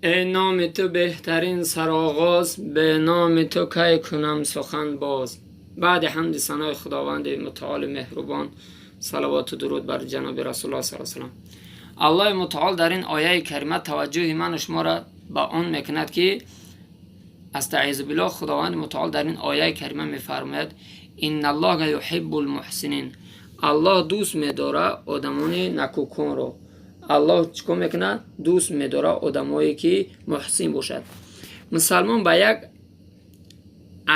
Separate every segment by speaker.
Speaker 1: Эй номи ту беҳтарин сароғоз, бе номи ту кай кунам сухан боз. Баъди ҳамди санои Худованди мутаоли меҳрубон, салавоту дуруд бар ҷаноби Расулуллоҳ саллаллоҳу алайҳи васаллам. Аллоҳи мутаол дар ин ояи карима таваҷҷӯҳи ману шуморо ба он мекунад, ки астаизу биллоҳ, Худованди мутаол дар ин ояи карима мефармояд: инналлоҳа юҳиббул муҳсинин. Аллоҳ дӯст медорад одамони накӯконро. Аллоҳ чӣ кор мекунад? Дӯст медорад одамое, ки муҳсин бошад. Мусалмон ба як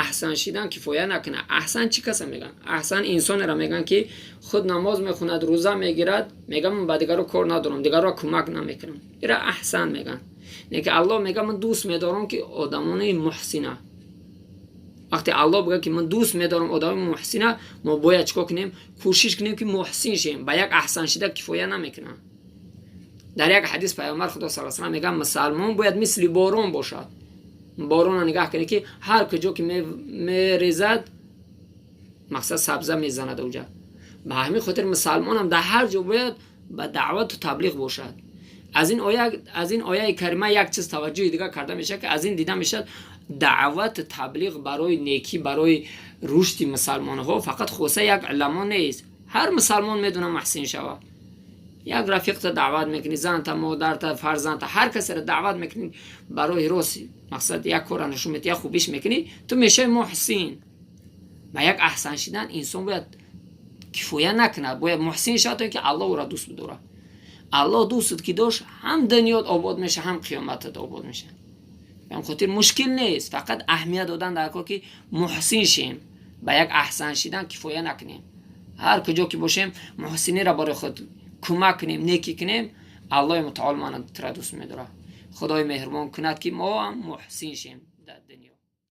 Speaker 1: аҳсан шидан кифоя накунад. Аҳсан чӣ каса мегӯянд? Аҳсан инсонеро мегӯянд, ки худ намоз мехонад, рӯза мегирад, мегӯяд: ман ба дигарро кор надорам, дигарро кӯмак намекунам. Ира аҳсан мегӯянд. Не ки Аллоҳ мегӯяд: ман дӯст медорам, ки одамони муҳсина. Вақте Аллоҳ бигӯяд, ки ман дӯст медорам одамони муҳсина, мо бояд чӣ кор кунем? Кӯшиш кунем, ки муҳсин шем. Ба як аҳсан шида кифоя намекунам. Дар як ҳадис Пайғамбар Худо саллаллоҳу алайҳи васаллам мегӯяд: мусалмон бояд мисли борон бошад. Боронро нигаҳ кунед, ки ҳар куҷо ки мерезад, мақсад сабза мезанад уҷа. Ба ҳамин хотир мусалмонам дар ҳар ҷо бояд ба даъвату таблиғ бошад. Аз ин ояи карима як чиз таваҷҷӯҳи дигар карда мешавад, ки аз ин дида мешавад: даъвату таблиғ барои некӣ, барои рушди мусалмонҳо фақат хоса як уламо нест. Ҳар мусалмон медона муҳсин шавад. Як рафиқта даъват мекунӣ, занта, модарта, фарзандта, ҳар касеро даъват мекунӣ, барои рост, мақсад, як корро нишон медиҳӣ, як хубиш мекунӣ, ту мешавӣ муҳсин. Ба як аҳсан шидан инсон бояд кифоя накунад, бояд муҳсин шавад, то ин ки Аллоҳ ӯро дӯст бидорад. Аллоҳ дӯстат ки дошт, ҳам дунёт обод мешавад, ҳам қиёматат обод мешавад. Ба ҳамин хотир мушкил нест, фақат аҳамият додан дар кор, ки муҳсин шем, ба як аҳсан шидан кифоя накунем. Ҳар куҷо ки бошем, муҳсиниро барои худ кӯмак кунем, некӣ кунем. Аллоҳи мутаол мана тура дӯст медорад. Худои меҳрубон кунад, ки мо ҳам муҳсин шем.